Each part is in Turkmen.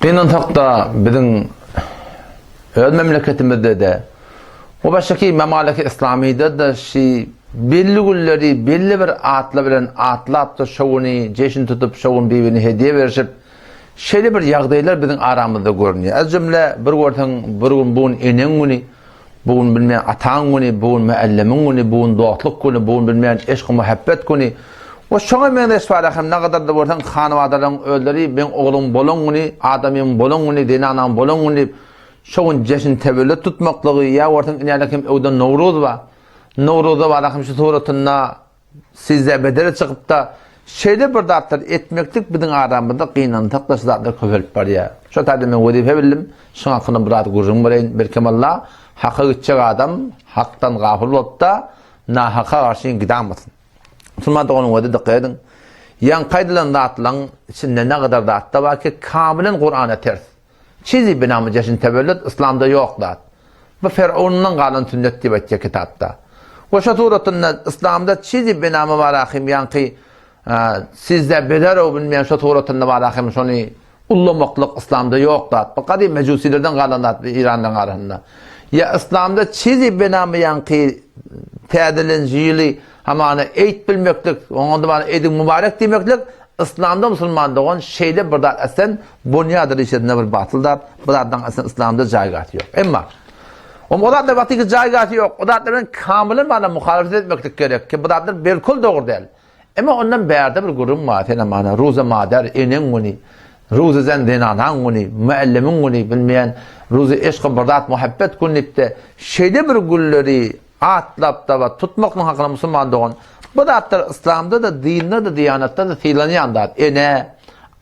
Gynansakda biziň öz memleketimizde-de we başgaky memaliki islamyda-da şi belli günleri belli bir atlar bilen atlap-da şo güni jeşn tutup, şo gün bir-birine hediýe berişip, şeýle bir ýagdaýlar biziň aramyzda görünýär. Ez jümle bir görseň bir gün bu gün eneň güni, Bu gün bilmeýän ataň güni, bu gün müellimiň güni, bu gün dostluk güni, bu gün bilmeýän eşk-u-muhabbet güni. We şoňa meňzeş bar hem nagadar-da görseň hanybadalaryň özleri meň ogluň bolan güni, adamyň bolan güni, zenanaň bolan güni diýip, şo gün jeşn tewellüt tutmaklygy, ýa görseň inälik hem öwde Nowruz bar. Nowruzda bar hem şu suratynda Sizde bedere çykypda şeýle bir zatlar etmeklik biziň aramyzda gynansak-da şu zatlar köpelip barýar. Şo taýda men wezipe bildim, şuň hakynda biraz gürrüň bereýin. Belkem Allah haka gitjek adam hakdan gafyl bolup-da nahaka garşy gidamasyn. Musulman doganyň özi dykgat ediň. Ýaňky aýdylan zatlaryň içinde ne gadar zat-da bar ki, kamylan Kurana ters. Çizi binamy jeşn tewellüt yslamda ýok zat. Bu Fer'undan galan sünnet diýip aýtýar kitapda. We şo suratynda yslamda çizi binamy bar ahim ýaňky sizde bederow bilmeýän şo suratynda bar ahim şony ullamaklyk yslamda ýok zat. Bu gadym mejusilerden galan zat Iranlaryň arasynda. Ýa yslamda çizi binamy ýaňky täzelenji ýyly Hamana eýt bilmeklik, oňa-da bana ediň mübarek diýmeklik, yslamda musulman dogan şeýle bir zat etsen, bunýadyr işesinde bir batyl zat, bu zatlaryň aslynda yslamda jaýgasy ýok. Emma, o zatlar wagtyky jaýgasy ýok, o zatlar bilen kamylan bana muhalefet etmeklik gerek ki, bu zatlar belkul dogry däl. Emma ondan bärde bir gürrüň bar, sen hamana ruza mader, eneň güni, ruza zen zenanaň güni, müellimiň güni, bilmeýän ruza eşk bir zat muhabbet güni diýip-de, şeýle bir günleri Atlap daba tutmaklyk hakyna musulman dogan. Bu zatlar yslamda-da, dinde-de, diýanatda-da sylanýan zat. Ene,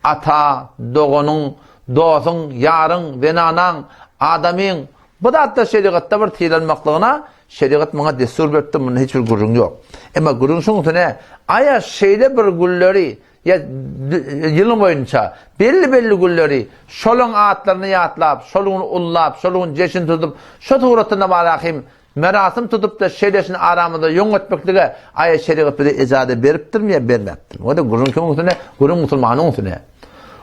ata, doganyň, dosuň, ýaryň, zenanaň, adamyň bu zatlar şerigatda bir sylanmaklygyna şerigat muňa dessur beripdir, munda hiç bir gürrüň ýok. Emma gürrüň şuň üstüne, aýa şeýle bir gülleri ýa ýylyň boýunça belli-belli günleri şolaň atlaryny ýatlap, şol gün ullap, şol gün jeşin tutup, şo suratynda barahym merasym tutup-da şeýleşini aramyzda ýoň etmeklige aýa şerigat bize ejaza beripdirmi ýa bermäpdirmi? O-da gürrüň kimiň üstüne? Gürrüň musulmanyň üstüne.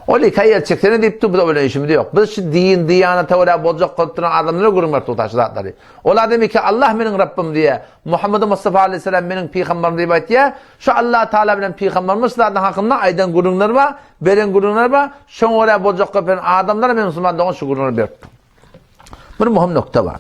Ol iki aý el çeksene diýipdir, biz o bilen işimiz ýok. Biz şu din, diýanata görä boljak bolup duran adamlara gürrüň berip durus şu zatlary. Ol adam iki Allah meniň Rabbym diýýär, Muhammedi Mustafa aleyhisselam meniň pygamberym diýip aýtýar. Şu Allah Taala bilen pygamberimiz şu zadyň hakynda aýdan gürrüňleri bar, beren gürrüňleri bar. Şoňa görä boljak bolup duran adamlara men musulman dogan şu gürrüňleri beripdim. Bir muhim nokta bar.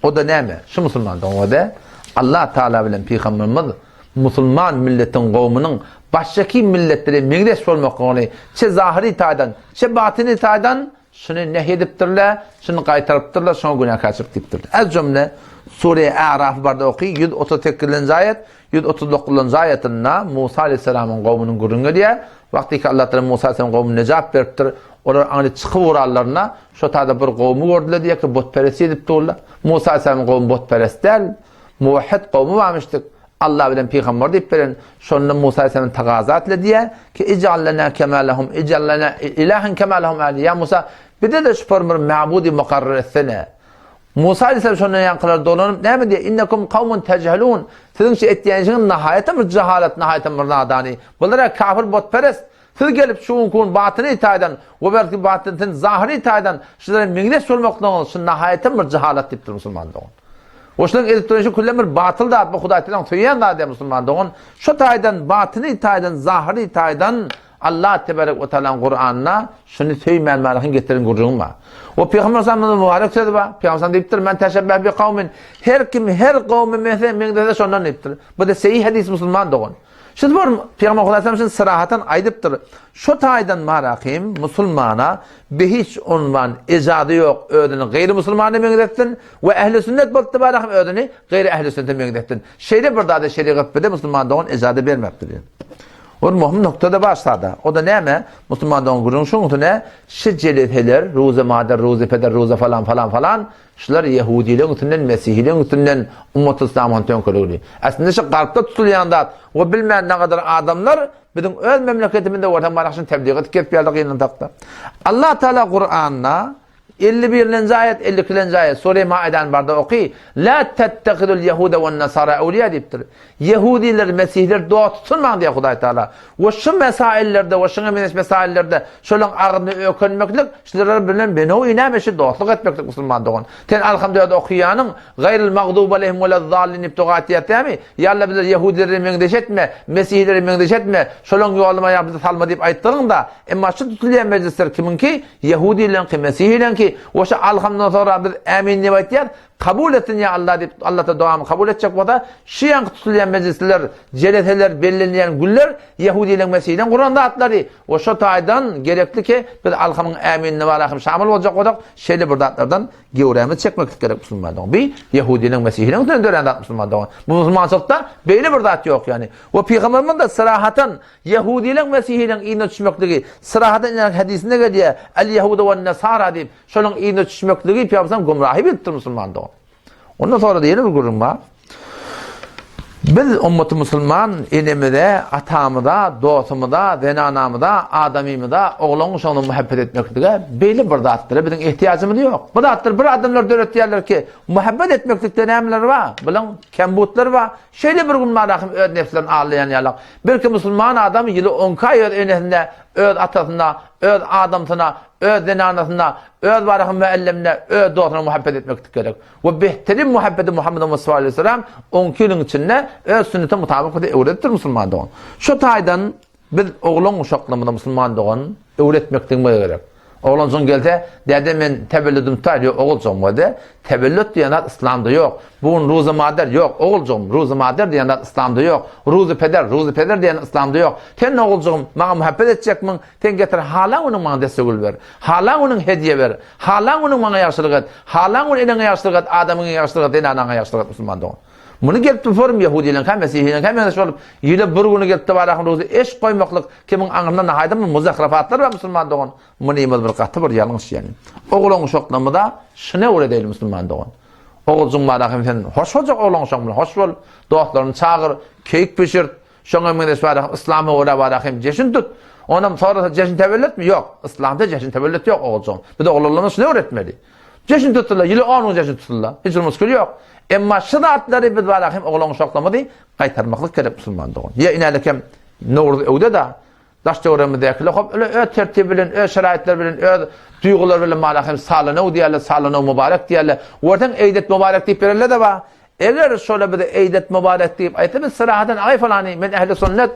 O-da näme? Şu musulman dogan Allah Taala bilen pygamberimiz musulman milletiň gowmunyň başgaky milletlere meňzeş bolmaklygyny çe zahyry taýdan, çe batyny taýdan şuny nehy edipdirler, şuny gaýtarypdyrlar, şoňa günäkärçilik diýipdirler. Ez jümle Sure A'raf barda oky 138-nji aýat, 139-njy aýatynda Musa aleyhisselamyň gowmunyň gürrüňi gelýär. Wagtyky Allah Taala Musa aleyhisselam gowmuny nejat beripdir. Olar aňry çykyp uranlarynda şo taýda bir gowmy gördüler diýýär ki, butperestlik edip durlar. Musa aleyhisselamyň gowmy butperest däl, muwahhid gowmy barmyşdyk. Allah bilen pygamber diýip beren. Şonda Musa aleyhisselam tagaza etdi diýýär ki, Ij'al lena kema lehum, ij'al lena ilahen kema lehum ali. Ýa Musa, bize-de şu bir ma'budi mukarrar etsene. Musa aleyhisselam şondan ýaňkylar dolanyp näme diýýär? Innekum kawmun tejhelun. Siziň şu etýän işiňiz nahaýatam bir jahalat, nahaýatam bir nadany. Bular-a kafir butperest. Siz gelip şu günki gün batyny taýdan we belki batyn sen zahyry taýdan şulara meňzeş bolmaklygyňyz şu nahaýatam bir jahalat diýipdir musulman dogan. We şularyň edip duran işi küllem bir batyl zat bu Hudaý Tagalaň söýýän zady däl musulman dogan. Şu taýdan batyny taýdan zahyry taýdan Allah tebarek we taalaň Kuranda şuny söýmän barakyň getiren gürrüňi bar. We Pygamber sallallahu mübarek sözi bar. Pygamber sallallahu diýipdir men teşebbeh bi kawmin her kim her kowmy meňzese şondan diýipdir. Bu da sahih hadis musulman dogan. Şu bir Pygamber Hudaý şuny syrahatan aýdypdyr. Şu taýdan marakym musulmana behiç unwan ejady ýok özüni gaýry musulmana meňzetsin we ähli sünnet bolupdy barakym özüni gaýry ähli sünnete meňzetsin. Şeýle bir zada şerigat bize musulman dogan ejady bermepdir. Bir möhüm nokta da bar sada. O da näme? Musulman dogan gürrüň şuň üstüne şu jeleseler, ruza mader, ruza peder, ruza falan falan falan Şular ýehudileň üstünden, mesihileň üstünden ummaty yslamyň töňkeligini. Aslynda şu garpda tutulýan zat we bilmän nagadar adamlar biziň öz memleketimizde görseň barak şuny tebligat kesip ýaly gynansak-da. Allah Taala Kuranda. 51-lenji aýat, 52-lenji aýat, Sure Maidany barda oky. La tettehidul yehude wen nasara ewliýa diýipdir. Ýehudileri, mesihileri dost tutunmaň diýýär Hudaý Taala. We şu mesaillerde we şuňa meňzeş mesaillerde şolaryň agzyna ökünmeklik, şular bilen benowi näme şu dostluk etmeklik musulman dogan. Sen alhamdulillah okaýanyň, gaýril magdubi aleýhim welez-zallin diýip doga etýäs dämi? Ýa Alla bizleri ýehudilere meňzeş etme, mesihilere meňzeş etme, şolaryň ýoluna ýa bizi salma diýip aýtdygyň-da. Emma şu tutulýan mejlisler kimiňki? Ýehudileňki, mesihileňki. We şu alhamdan soňra biz ämin diýip aýtýas. Kabul etsin ýa Alla diýip Allatala dogamy kabul etjek bolsa, şu ýanky tutulýan mejlisler, jeleseler, bellenilýän günler ýehudileň mesihileň guran zatlary we şo taýdan gerekli ki biz alhamyň äminine bar ahym şamyl boljak bolsak, şeýle bir zatlardan gewrämizi çekmeklik gerek musulman dogan. Bi ýehudileň mesihileň üstünden dörän zat musulman dogan. Bu musulmançylykda beýle bir zat ýok ýani. We pygamberimiz de syrahatan ýehudileň mesihileň yzyna düşmekligi syrahatan inen hadysynda gelýär, El ýehudu wen nesara diýip Şonuň yzyna düşmekligi Pygamberimiz gümrahy bilipdir musulman dogan. Ondan sonra da ýene bir gürrüň bar. Biz ummaty musulman enemize, atamyza, dostumyza, zenanamyza, adamymyza, oglan uşagyna muhabbet etmeklige beýle bir zatlara biziň ehtiýajymyz ýok. Bu zatlar bir adamlar döretýärler ki, muhabbet etmeklikde nämeler bar? Bilen kembutlar bar. Şeýle bir gün bar ahim öz nefslerini aldaýan ýalak. Belki musulman adam ýyly 12 aý öz enesine, öz atasyna, öz adamsyna, öz zenanasyna, öz baryhy müellimine, öz dostuna muhabbet etmeklik gerek. We behterin muhabbeti Muhammed Mustafa aleyhisselam 12 ýylyň içinde öz sünnete mutabyk bize öwredipdir musulman dogan. Şu taýdan biz oglan uşaklarymyza musulman dogan öwretmekligimiz gerek. Oglanjyň gelse, däde men tewellüdüm tutar, ýok oguljygym boldy. Tewellüt diýen zat yslamda ýok. Bu gün ruzy mader, ýok oguljygym, ruzy mader diýen zat yslamda ýok. Ruzy peder, ruzy peder diýen yslamda ýok. Sen oguljygym, maňa muhabbet etjekmiň? Sen getir, halan günüň maňa desse gül ber. Halan günüň hediýe ber. Halan günüň maňa ýagşylyk et. Halan gün eneňe ýagşylyk et, adamyňa ýagşylyk et, zenanaňa ýagşylyk et musulman dogan. Muny gelip bu forum ýehudileňkä, mesihileňkä meňzeş bolup, ýyla bir güni gelip tabarakyň ruzy eşk goýmaklyk kimiň aňrynda nahaýda bu muzakrafatlar bar musulman dogan. Munymyz bir gaty bir ýalňyş ýani. Oglan uşaklarymyza şuny öwredeýli musulman dogan. Oguljyň bar ahym sen hoş boljak oglan uşagyň bilen hoş bol. Dostlaryny çagyr, keýik bişirt, Şoňa meňzeş bar ahym yslama görä bar ahym jeşin tut. Onam sorasa jeşin tewelletmi? Ýok. Yslamda jeşin tewellet ýok oguljygym. Biz oglanlarymyza şuny öwretmeli. Jeşin tutdular, ýyly on gün jeşin tutdular. Hiç bir muskil ýok. Emma şu zatlary biz bar ahym oglan uşaklarymyzy gaýtarmaklyk gerek musulman dogan. Ýa inälekem Nowruz öwde-de daş töweregimizdäkiler hop öle öz tertibi bilen, öz şeraýytlary bilen, öz duýgulary bilen bar ahym Saly now diýerler, Saly now mübarek diýerler. Görseň Eýdet mübarek diýip bererler-de bar. Eger şola bize Eýdet mübarek diýip aýtsa biz syrahadan aý falany men ähli sünnet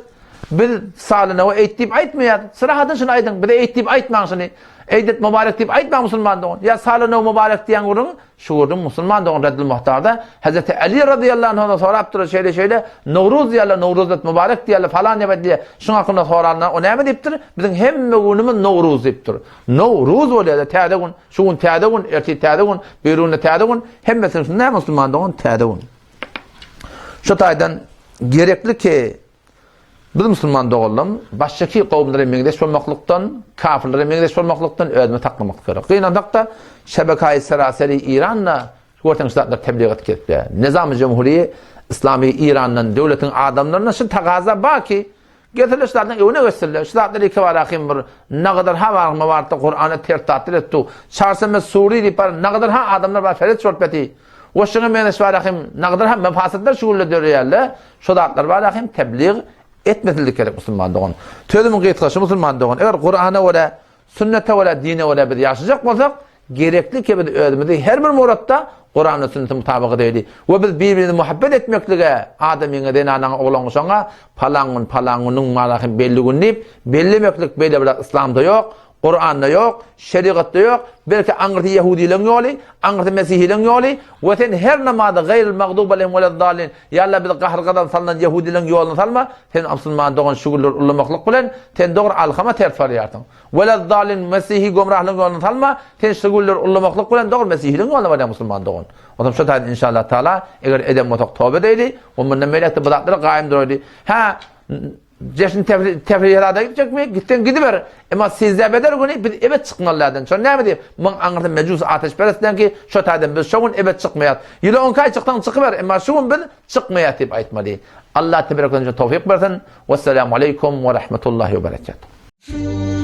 biz salyna we eýt diýip aýtmaýar. Syrahadan şuny aýdyň bize eýt diýip aýtmaň şuny. Eýdet mübarek diýip aýtmaň musulman dogan. Ýa salyna mübarek diýen gürrüň şu gürrüň musulman dogan Reddül Muhtarda Hazreti Ali razyýallahu anhu sorapdyr şeýle şeýle Nowruz diýerler Nowruzet mübarek diýerler falan diýip aýdýar. Şuň hakynda soranda o näme diýipdir? Biziň hemme günümiz Nowruz diýipdir. Nowruz bolýar täze gün. Şu gün täze gün, ertir täze gün, birigünde täze gün, hemmesiniň üstünde näme musulman dogan täze gün. Şu taýdan gerekli ki biz musulman doganlarym başgaki kowumlara meňzeş bolmaklykdan, kafirlere meňzeş bolmaklykdan özümizi saklamak gerek. Gynansak-da şebekaýy seraseri Iranda görseň şu zatlar tebligat kesýär. Nizam-y Jumhuriýe Islami Irandan döwletiň adamlaryna şu tagaza bar ki Getirler şu zatlaryň öňüne geçsinler. Şu zatlar iki bar ahim bir nagadar ha barma barda Kur'ana ters zatlar etdi. Çarşenbe suri diýip bar nagadar ha adamlar bar fereç bolup ýaty. Goşuňa meňzeş bar ahim nagadar ha mefasytlar şu günde döreýärler. Şu zatlar bar ahim tebliğ etmesinlik gerek musulman dogan. Sözümiň gysgasy musulman dogan. Eger Kur'ana görä Sünnete görä, dine görä biz ýaşajak bolsak, gerekli ki biz özümizi her bir muratda Kur'an we sünnete mutabyk edeli. We biz bir-birimize muhabbet etmeklige, adamyňa, zenanaňa, oglan-uşagyňa palan gün, palan günüň malahy belli gün diýip, bellemeklik beýle bir zat yslamda ýok, Kur'anda ýok, şerigatda ýok, belki aňyrsy ýehudileň ýoly, aňyrsy mesihileň ýoly we sen her namazda gaýril magdub aleýhim weleddallin, Ýa Allah bizi gahar-gazap salnan ýehudileň ýoluna salma, sen musulman dogan şu günleri ullamaklyk bilen, sen dogry alhama ters barýarsyň. Welezzalin mesihi gomrahlaryň ýoluna salma, sen şu günleri ullamaklyk bilen dogry mesihiligiň ýoluna barýaň musulman dogan. Onsoň şu taýdan inşallah taala eger eden bolsak toba edeýli we mundan beýläk-de bu zatlara gaýym duraýly. Hä, jeşn tefrihada gitjekmi? Gitseň gidiber. Emma sizde beder güni biz ebet çykmaly dälden. Şo näme diýip, muň aňyrsy mejus ateşperestdenki, şo taýdan biz şo gün ebet çykmaýas. Ýyla on iki aý çyksaň çykyber, emma şu gün biz çykmaýas diýip aýtmaly. Allah teberek we towfik bersin. Wessalamu aleýkum we rahmetullahi we berekatuh.